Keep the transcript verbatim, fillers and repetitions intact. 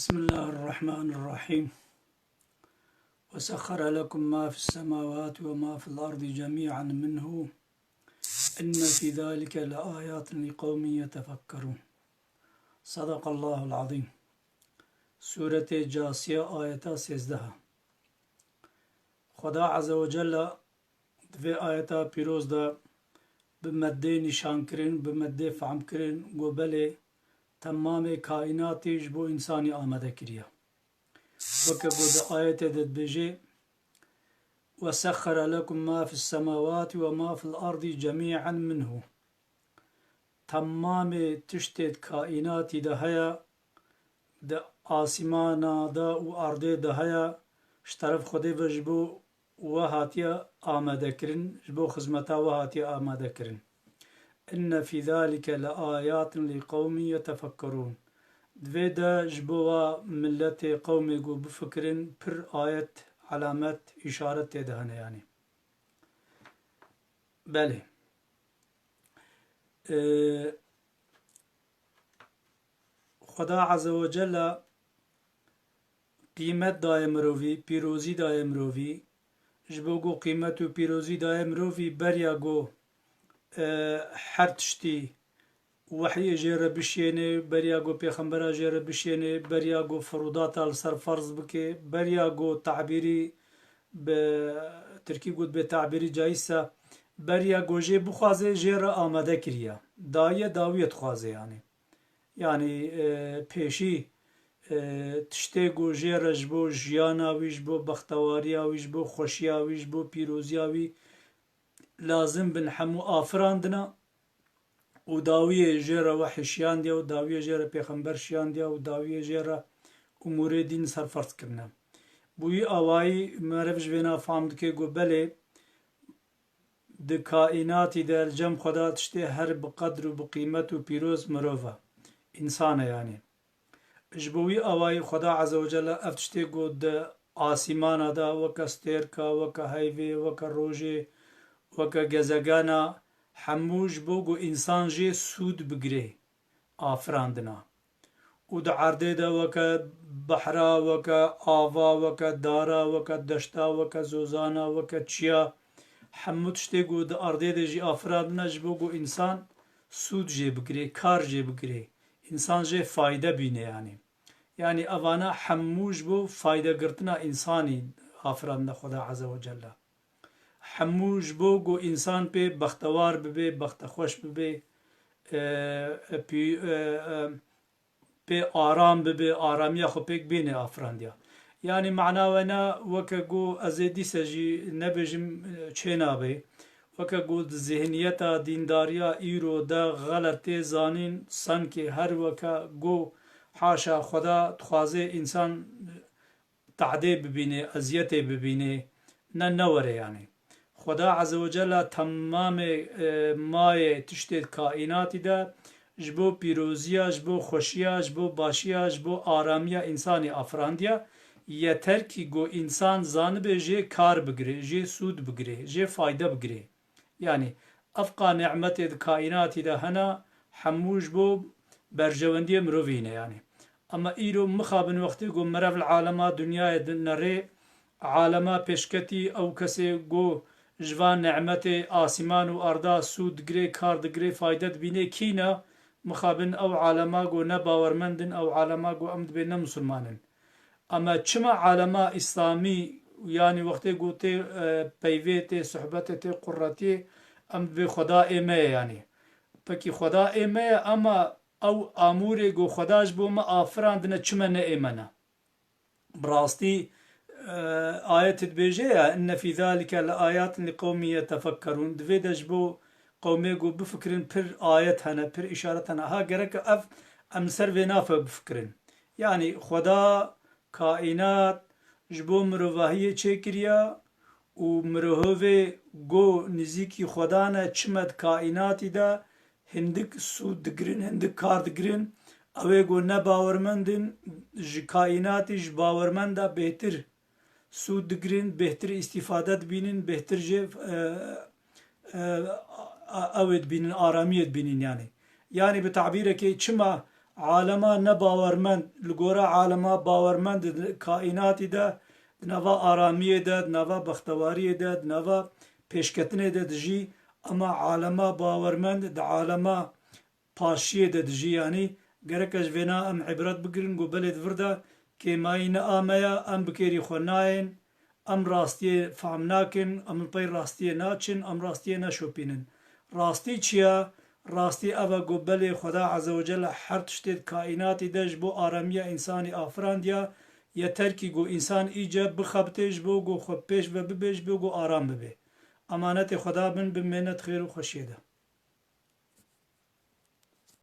بسم الله الرحمن الرحيم. وسخر لكم ما في السماوات وما في الأرض جميعا منه إن في ذلك لآيات لقوم يتفكرون. صدق الله العظيم. Sûretê Casiye, ayeta sêzdeh. Xweda Azze ve Celle di vê ayeta pîroz de bi meddê nîşankirin, bi meddê fehmkirin, got belê, temamê kaînatî ji bo însanî amade kiriye. Weke ku di ayetê de dibêje, "وسخر لكم ما في السماوات وما في الأرض جميعا منه." Temamê tiştê di kaînatî de heye, di asîmana de û erdê de heye, ji teref Xwedê ve ji bo we hatiye amadekirin, ji bo xizmeta we hatiye amadekirin. "إن في ذلك لآيات لقوم يتفكرون." Di vê de ji bo wa miletê, qewmê ku bifikirin, pir ayet, elamet, îşaret tê de hene, yanî. Belê. Ee, Xweda Azze ve Celle qîmet daye mirovî, pîrozî daye mirovî. Ji bo ku qîmet û pîrozî daye mirovî, beriya ku, e, her tiştî wehyê jê re bişiyêne, beriya ku pêxembera jê re bişiyêne, beriya ku firûdata li ser ferz bike, beriya ku tabîrî bi tirkî got bê tabîrî caîz e, beriya ku jê bixwaze jê re amade kiriye. Daye dawiyê dixwaze, yanî. Yanî, e, pêşî, e, tiştê ku jê re ji bo jiyana wî, ji bo bextewariya wî, ji bo xweşiya wî, ji bo pîroziya wî lazim bin hemû afirandina û dawiyê jê re wehy şiyandiya û dawiyê jê re pêxember şiyandiya û dawiyê jê re umûrê dîn ser ferz kirine. Bi wî awayî meriv ji vêna fam dike ku belê, di kaînatî de li cem Xweda tiştê her bi qedr û bi qîmet û pîroz mirov e, însan e, yanî. Ji bo wî awayî Xweda Azze ve Celle ev tiştê ku di asîmana de weke stêrka, weke heyvê, weke rojê, weke gezegena, hemû ji bo ku însan jê sûd bigire, afirandina. Û di erdê de weke behra, weke ava, weke dara, weke deşta, weke zozana, weke çiya, hemû tiştê ku di erdê de jî afirandine ji bo ku însan sûd jê bigirê, kar jê bigirê, însan jê fayde bîne, yanî. Yanî evana hemû ji bo fayde girtina însanî afirandine Xweda Azze ve Celle. Hemû ji bo ku însan pê bextewar bibe, bextexweş bibe, e, e, pî-, e, e, pê aram bibe, aramiya xwe pêk bêne afirandiya. Yanî mana we ne weke ku ez ê dîse jî nebêjim, e, çênabe. Weke ku di zihniyeta dîndariya îro de xelet tê zanîn, sankê her weke ku haşa Xweda dixwaze însan tehdê bibîne, eziyetê bibîne, ne, ne were yanî. Xweda Azze ve Celle temamê, e, mayê tiştê kaînatî de ji bo pîroziya, ji bo xweşiya, ji bo başiya, ji bo aramiya însanî afirandiye. Yeter kî ku însan zanibe jê kar bigire, jê sûd bigire, jê fayde bigire. Yanî, evqa nîmetê di kaînatî de hene, hemû ji bo berjewendiyê mirovî ne, yanî. Ema îro mixabin wextê ku meriv li alema dinyayê dinere, alema pêşketî ew kesê ku ji van nîmetê asîman û arda sûd digire, kar digire, fayde dibîne, kî ne? Mixabin ew alema ku ne bawermend in, ew alema ku em dibê ne misilman in. Ama çima alema îslamî, yanî wextê ku tê, e, peyvê, tê sohbetê, tê quretiyê, em dibê Xweda ê me ye, yanî. Pekî Xweda ê me ye, ama ew amûrê ku Xweda ji bo me afirandine, çima ne ê me ne? Bi rastî, e, ayet dibêje ya, "Inne fî zalike le ayatin li qewmî yetefekkerûn." Divê de ji bo qewmê ku bifikirin pir ayet hene, pir îşaret hene. Ha gerek ev em li ser vê nafe bifikirin. Yanî Xweda kaînat ji bo mirovahiyê çêkiriya û mirohovê go nizîkî Xweda ne, çime di kaînatî de hindik sûd digirin, hindik kar digirin. Ew ê go ne bawermend in, ji kaînatî, ji bawermenda bêhtir sûd digirin, bêhtir îstîfade dibînin, bêhtir jê, e, e, a-, ew ê dibînin, aramiyê dibînin yanî. Yanî bi tabîrekê çima Alema nebawermend, li gora alema bawermend di kaînatî de, di nava aramiyê de, di nava bextewariyê de, di nava pêşketinê de dijî, ama alema bawermend di alema paşiyê de dijî, yanî gerek ez vêna em îbret bigirin ku belê di vir de kêmayî ne ameya, em bi kêrî xwe nayên, em rastiyê fehm nakin, em li pey rastiyê naçin, em rastiyê neşopînin. Rastî çi ye? Rastî ev e ku belê Xweda Azze ve Celle her tiştê di kaînatî de ji bo aramiya însanî afirandiya, yeter kî ku însan îce bixebitê ji bo ku xwe pêş ve bibê, ji bo ku aram bibê. Emanetê Xweda bin, bimêne di xêr û xweşiyê de.